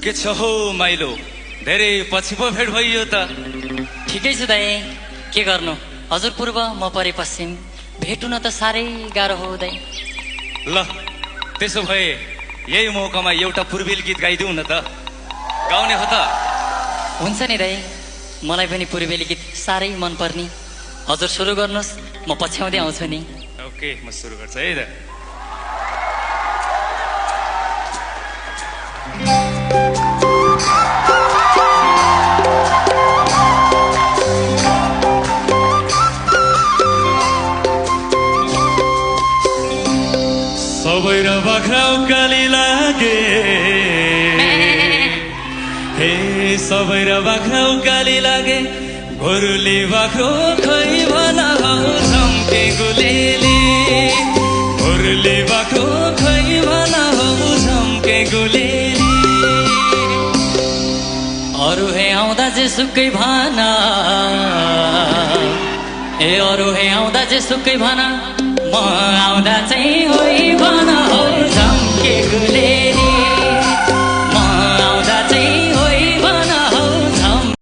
के छ हौ माइलो, धेरै पछि पो भेट भइयो त। ठिकै छु दाइ, के गर्नु, हजुर पूर्व म परे पश्चिम, भेट हुन त साह्रै गाह्रो हो दाइ। ल त्यसो भए यही मौकामा एउटा पूर्वेली गीत गाइदिउँ न त, गाउने हो त? हुन्छ नि दाइ, मलाई पनि पूर्वेली गीत साह्रै मनपर्ने। हजुर सुरु गर्नुहोस्, म पछ्याउँदै आउँछु नि। ओके, म सुरु गर्छु है त। सबै र बाख्रा उकाली लागे, हे सबै र बाख्रा उकाली लागे, गोरुले बाख्रो खै भला हौ झम्के गुलेली, गोरुले बाख्रो खै भला हौ झम्के गुलेली। अरू हे आउँदा जे सुकै भाना, ए अरू हे आउँदा जे सुकै भाना, म आउँदा चाहिँ होइ भन हौ झम्के गुलेली।